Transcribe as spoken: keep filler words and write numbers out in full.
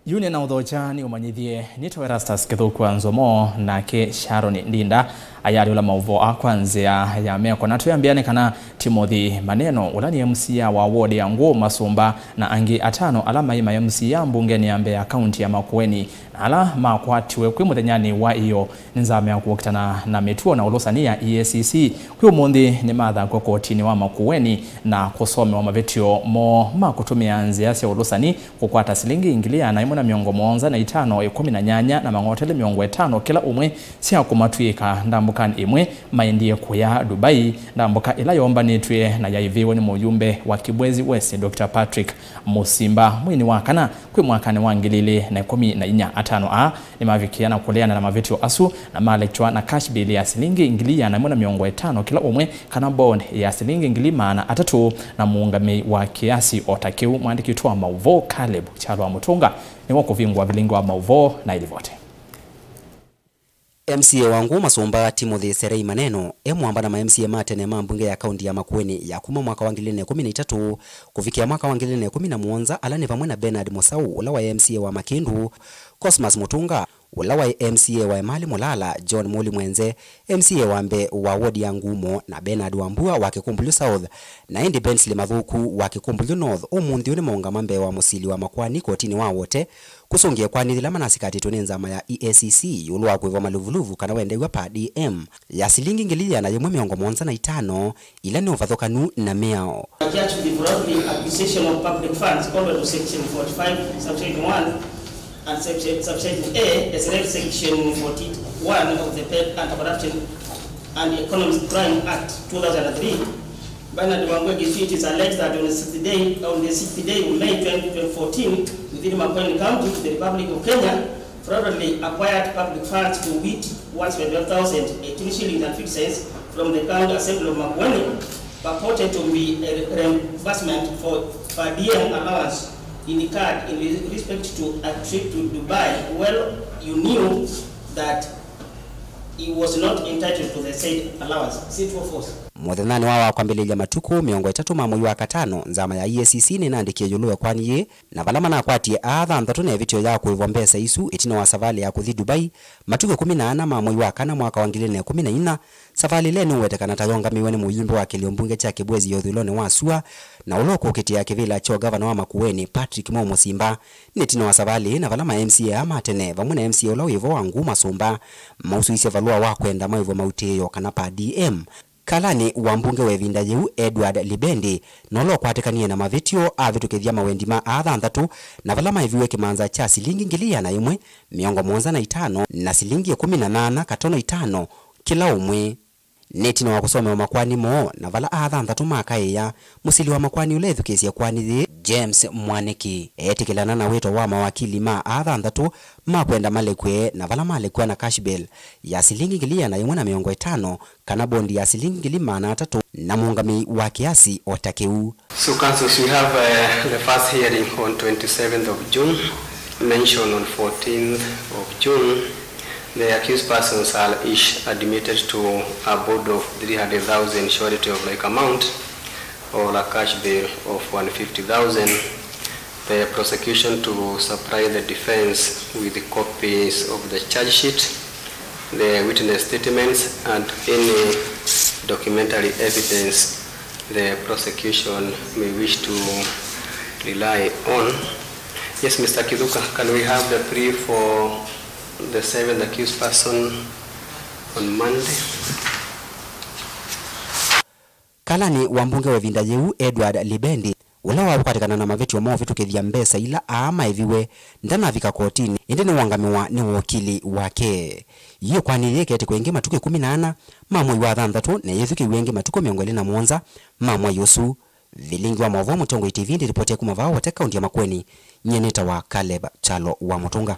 Yu nĩnaũthokya nĩũmanyĩthye, nĩtawa Erastus Kĩthũku wa Nzomo, nake Sharon Ndinda ayaalyũla maũvoo aa kwa nzĩa ya meko. Na twĩambĩa nĩ kana Timothy Maneno, ũla nĩ M C A wa ward ya Ngũũ Masũmba, na angĩ atano ala maĩ ma M C A mbungenĩ ya mbee ya kaunti ya Makueni, na ala makwatiwe kwĩ mũthenyanĩ wa ĩyoo nĩ nzama ya kũkitana na mĩtuo na ũlũsani ya E A C C, kwĩ ũmũnthĩ nĩmathakw'a kotinĩ wa Makueni na kũsomewa mavĩtyo moo ma kũtũmĩa nzĩa sya ũlũsani kũkwata silingi ngili ĩana ĩmwe na mĩongo mũonza na itano, ĩkũmi na nyanya na mang'otele mĩongo ĩtano kĩla ũmwe sya kũmatw'ĩĩka ndambũkanĩ ĩmwe maendie kũya Dubai, ndambũka ĩla yoombanĩtw'e na yaĩvĩwe nĩ mũyumbe wa Kibwezi West, Doctor Patrick Musimba mweinĩ wa kana kwĩ mwakanĩ wa ngili ilĩ na ĩkũmi na inya. Atano aa nĩmavikĩa na kũleana na mavĩtyo asu na malekywa na cash bail ya silingi ngili ĩana ĩmwe na mĩongo ĩtano kĩla ũmwe, kana bond ya silingi ngili maana atatũ, na mũũngamĩi wa kĩasi o ta kĩu. Mwandĩki witũ wa maũvoo Caleb Kyalo wa Mũtũnga nĩwe ũkũvingũa vilingi wa maũvoo na ĩlivoti. M C A wa Ngũũ Masũmba, Timothy Serei Maneno, e mũamba na ma M C A ma tene ma mbunge ya kaunti ya Makueni ya kuma mwaka wa ngili ilĩ na ĩkũmi na itatũ kũvikĩa mwaka wa ngili ilĩ na ĩkũmi na mũonza, ala nĩ vamwe na Bernard Mũsaũ, ũla waĩ M C A wa Makindu, Cosmas Mũtũnga, ũla waĩ M C A wa Emali Mũlala, John Mũli Mwenze, M C A wa mbee wa ward ya Ngumo, na Bernard Wambua wa Kĩkũmbũlyo South, na ĩndĩ Bensley Mathũku wa Kĩkũmbũlyo North, ũmũnthĩ ũyũ nĩmaũngama mbee wa mũsili wa makoani kotinĩ wa Wote, kũsũngĩa ĩkoani yĩla manasikatĩtwe nĩ nzama ya E A C C ĩũlũ wa kũĩvwa maluvuluvu kana wendew'a per D M ya silingi ngili ĩana yĩmwe mĩongo mũonza na itano, ila nĩ ũvathũkanu na mĩao. Charged with fraudulent acquisition of public funds under to section forty-five, subsection one, and subse-, subsection A, as read section forty-one of the Anti-Corruption and Economic Crime Act two thousand three. Bernard Wambua Gitui, it is alleged that on the sixth day, on the sixth day of May twenty, twenty fourteen, within Makueni County, the Republic of Kenya, fraudulently acquired public funds, to wit, one hundred twelve thousand eighteen shillings and fifty cents from the County Assembly of Makueni, purported to be a reimbursement for per D M allowance in the card in re-, respect to a trip to Dubai. Well, you knew that he was not entitled to the said allowance. Sit for force. Mũthenyanĩ wa, wa kwambĩlĩlya matukũ mĩongo ĩtatũ ma mwei wa katano, nzama ya E A C C nĩnaandĩkie ĩũlũ wa ĩkoani yĩĩ, na vala manakwatie aa thanthatũ na ĩvĩtyo ya kũĩvwa mbesa isu ĩtina wa savalĩ ya kũthi Dubai, matukũ ĩkũmi na ana ma mwei wa kana mwaka wa ngili ilĩ na ĩkũmi na inya, savalĩ ĩla ĩnũwetekana ta yongamĩiwe nĩ mũyumbe wa kĩlĩo mbunge kya Kĩbwezi ya ũthũĩlonĩ wa sua, na ũla ũkũkĩtĩa kĩvĩla kya ũgavana wa Makueni, Patrick Mwaũ Mũsimba. Nĩ ĩtina wa savalĩ ĩĩ na vala ma M C A aa ma tene, vamwe na M C A ũla wĩ vo wa Ngũũ Masũmba, mausũisye valũa wa kwenda maĩvwe mautĩĩo kana per D M. Kalanĩ wa mbunge wa ĩvinda yĩu, Edward Libendi, na ũla ũkwatĩkanie na mavĩtyo, avĩtũkĩthya mawendi ma aa thanthatũ, na vala maĩviwe kĩmanza kya silingi ngili ĩana yĩmwe, mĩongo mũonza na itano, na silingi ĩkũmi na nyanya katono itano kĩla ũmwe. Nĩ ĩtina wa kũsomewa makoani moo, na vala aa thanthatũ makaĩĩa, mũsili wa makoani ũla ethukĩĩsye ĩkoani yĩĩ, James Mwaniki, eetĩkĩlana na wĩto wa mawakili ma aa thanthatũ ma kwenda malekw'e, na vala malekw'a na cash bail ya silingi ngili ĩana yĩmwe na mĩongo ĩtano, kana bondi ya silingi ngili maana atatũ, na mũũngamĩi wa kĩasi o ta kĩu. So, councils, we have, uh, the first hearing on twenty-seventh of June, mention on fourteenth of June. The accused persons are each admitted to a bond of three hundred thousand surety of like amount, or a cash bail of one hundred fifty thousand. The prosecution to supply the defense with copies of the charge sheet, the witness statements, and any documentary evidence the prosecution may wish to rely on. Yes, Mister Kithuka, can we have the plea for the seventh accused person on Monday? Kalanĩ wa mbunge wa ĩvinda yĩu, Edward Libendi, ũla wakwatĩkana na mavĩtyo ma ũvĩtũkĩthya mbesa ila aa maĩviwe, ndanavika kotinĩ, ĩndĩ nĩwongamĩwa nĩ wokili wake. Yu ĩkoani yĩĩ ĩketĩkwa ĩngĩ matukũ ĩkũmi na ana ma mwei wa thanthatũ, na yĩthukĩĩw'e ĩngĩ matukũ mĩongo ĩlĩ na mũonza ma mwei ũsu. Vilingi wa maũvoo Mũtongoi T V ndĩlipotia kuma vaa Wote, kaunti ya Makueni, nyie nĩtawa Caleb Kyalo wa Mũtũnga.